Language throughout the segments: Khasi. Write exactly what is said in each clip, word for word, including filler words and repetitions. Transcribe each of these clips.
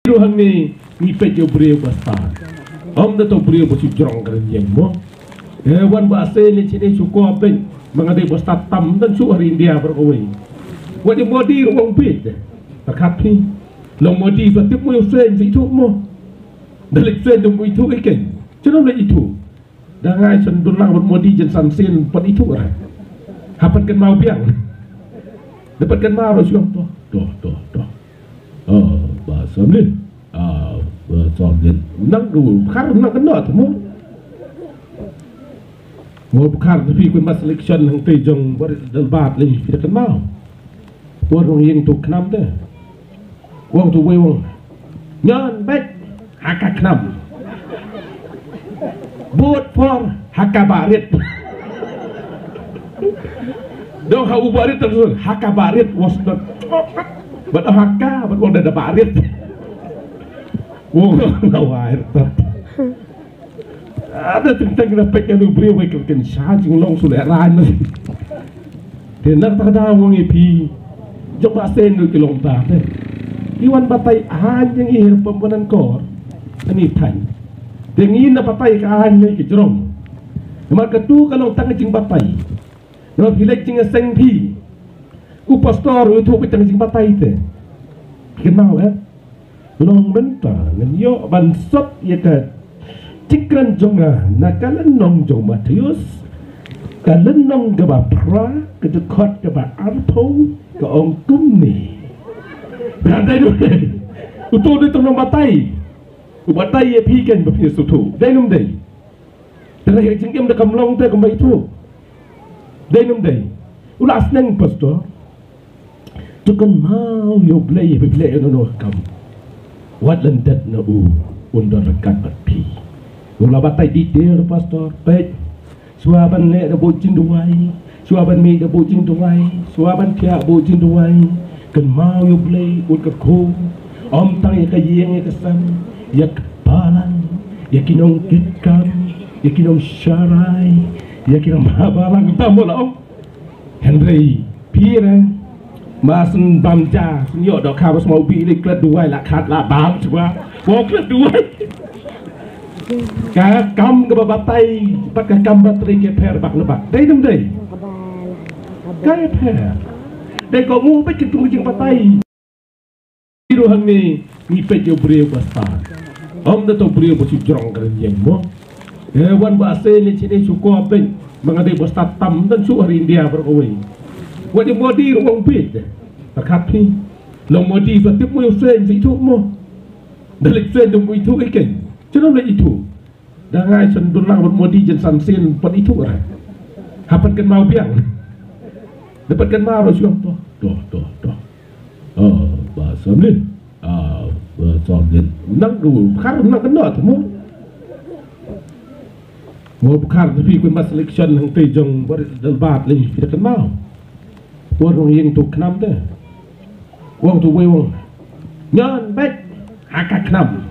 Ruh hangne ngi peit ïa u briew ba stad. Ym da uto u briew ba shu jrong ka rynïeng mo. Eh, wan ba seh ne chine shu ko peit. Ma nga dei ba stad tam, ym don shuh ha ri India baroh kawei. Wat ïa Modi ruh ym peit. Pyrkhat phi. Long Modi sa tip mo ïa u seng sa ithuh mo. Da leit seng da mo ithuh ïa keiñ. Shu ym leit ithuh. Da ngai shen dun lang bad Modi jin san sien pat ithuh ra. Ha pat kynmaw biang. Da pat kynmaw ruh shu ong to, to, to, to. Ah, ba Samlin. Ah, ba Samlin. Nang du, khar nang kynnoh tu mo. Mo bukhar tu phi kun ba selection hangtei jong barit dalbat lei phi da kynmaw. Por nong ïing tu khnam te. Wong tu wei wong. Ngan beit ha ka khnam. Vote for ha ka barit. Dong ha u barit terus ha ka barit was not. Bad ha ka bad wong da barit. Wong na wai. Ada teng teng na pek anu briew wei ken sha jinglong su leh ran. Te na ta da wong i phi. Jong ba sen du ki long ta te. I wan batai han jing i her pembenan kor. Ani than. Te ngi na batai ka han ni ki jrong. Ma ka tu ka long tang jing batai. Ngi phi lek jing seng phi. U pastor u thu ka tang jing batai te. Kynmaw eh. Long mynta ngan ïoh ban sot ïa ka jingkren jong nga na ka lynnong jong Mathaios, ka lynnong kaba phra, ka dkhot kaba arphew, ka ong kumne. Ba dei num dei. Uto dei tang nong batai. U batai ïa phi kan ba phi suthu. Dei num dei. Te la ïa jingim da kam long te kam bai tu. Dei num dei. U la sneng pastor. Tu kan mau ïa u Blei ïa u Blei ïa u nongkam. Wat lyndet na u un don ryngkat bad phi. U la batai detail pastor. Peit. Shuwa ban leh da buh jingduwai. Shuwa ban mih da buh jingduwai. Shuwa ban thiah buh jingduwai. Kan mau ïa u Blei un kyrkhu. Ym tang ïa ka ïing ïa ka sem. Ïa ka balang. Ïa ki nongkitkam. Ïa ki nongsharai. Ïa ki nongbalang tam mo la ong. Hynrei phi re. Ba shen bam ja shen ïoh dohkha ba smaw bih lei klet duwai la khat la bam shuwa. Mo klet duwai. Ka kam kaba batai bad ka kam ba trei ka pher bak na bak. Dei num dei. Ka pher. Dei ko mu peit ki tu jingbatai. Ruh hangne ngi peit ïa u briew ba stad. Ym da uto u briew ba shu jrong ka rynïeng mo. Eh, wan ba seh ne chine shu ko peit. Ma nga dei ba stad tam, ym don shuh ha ri India baroh kawei. Wat ïa Modi ruh ym peit. Pyrkhat phi. Long Modi sa tip mo ïa u seng sa ithuh mo. Da leit seng da mo ithuh ïa keiñ. Shu ym leit ithuh. Da ngai shen dun lang bad Modi jin san sien pat ithuh ra. Ha pat kynmaw biang. Da pat kynmaw ruh shu ong to, to, to, to. Ah, ba Samlin. Ah, ba Samlin. Nang du, khar nang kynnoh tu mo. Mo bukhar tu phi kun ba selection hangtei jong barit dalbat lei phi da kynmaw. Por nong ïing tu khnam te. Wong tu wei wong. Ngan beit ha ka khnam.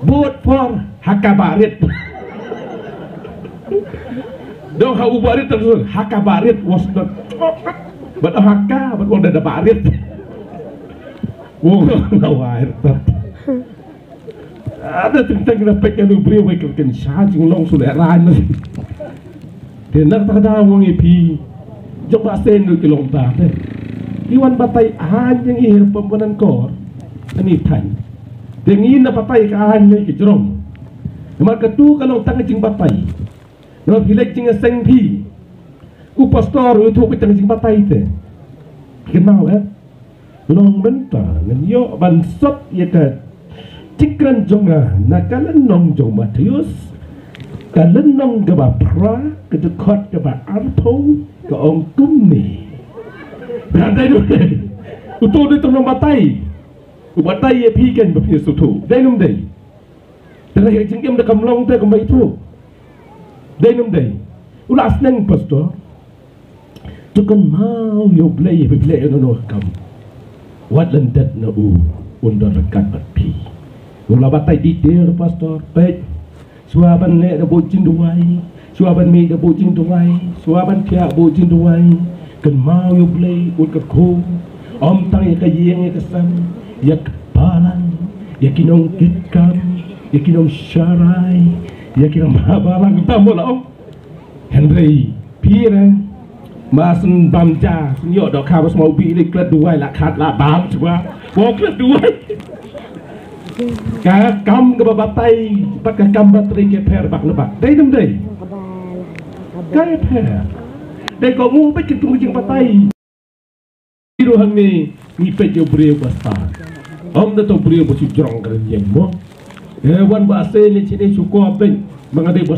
Vote for ha ka barit. Dong ha u barit terus ha ka barit was not. Bad ha ka bad wong da barit. Wong na wai. Ada teng teng na pek anu briew wei ken sha jinglong su leh ran. Te na ta da wong i phi. Jong ba sen du ki long ta te. I wan batai han jing i her pembenan kor. Ani than. Te ngi na batai ka han ne ki jrong. Ma ka tu ka long tang jingbatai. Ngi phi lek jing seng phi. U pastor u thu ka tang jingbatai te. Kynmaw eh. Long mynta ngan ïoh ban sot ïa ka jingkren jong nga na ka lynnong jong Mathaios, ka lynnong kaba phra, ka dkhot kaba arphew, ka ong kumne. Ba dei num dei. Uto dei tang nong batai. U batai ïa phi kan ba phi suthu. Dei num dei. Te la ïa jingim da kam long te kam bai tu. Dei num dei. U la sneng pastor. Tu kan mau ïa u Blei ïa u Blei ïa u nongkam. Wat lyndet na u un don ryngkat bad phi. U la batai detail pastor. Peit. Shuwa ban leh da buh jingduwai. Shuwa ban mih da buh jingduwai. Shuwa ban thiah buh jingduwai. Kan mau ïa u Blei un kyrkhu. Ym tang ïa ka ïing ïa ka sem. Ïa ka balang, ïa ki nongkitkam, ïa ki nongsharai, ïa ki nongbalang tam mo la ong. Hynrei phi re ma syn bam ja syn ïoh dohkha ba smaw bih lei klet duwai la khat la bam shuwa. Mo klet duwai. Ka kam kaba batai bad ka kam ba trei ka pher bak na bak. Dei ne ym dei? Ka pher. Dei ko mu bad ki tu jingbatai. Ïa ruh hangne ngi peit ïa u briew ba stad. Ym da to briew ba shu jrong ka rynïeng mo. Eh, wan ba ase leit shane shu ko peit ma nga dei ba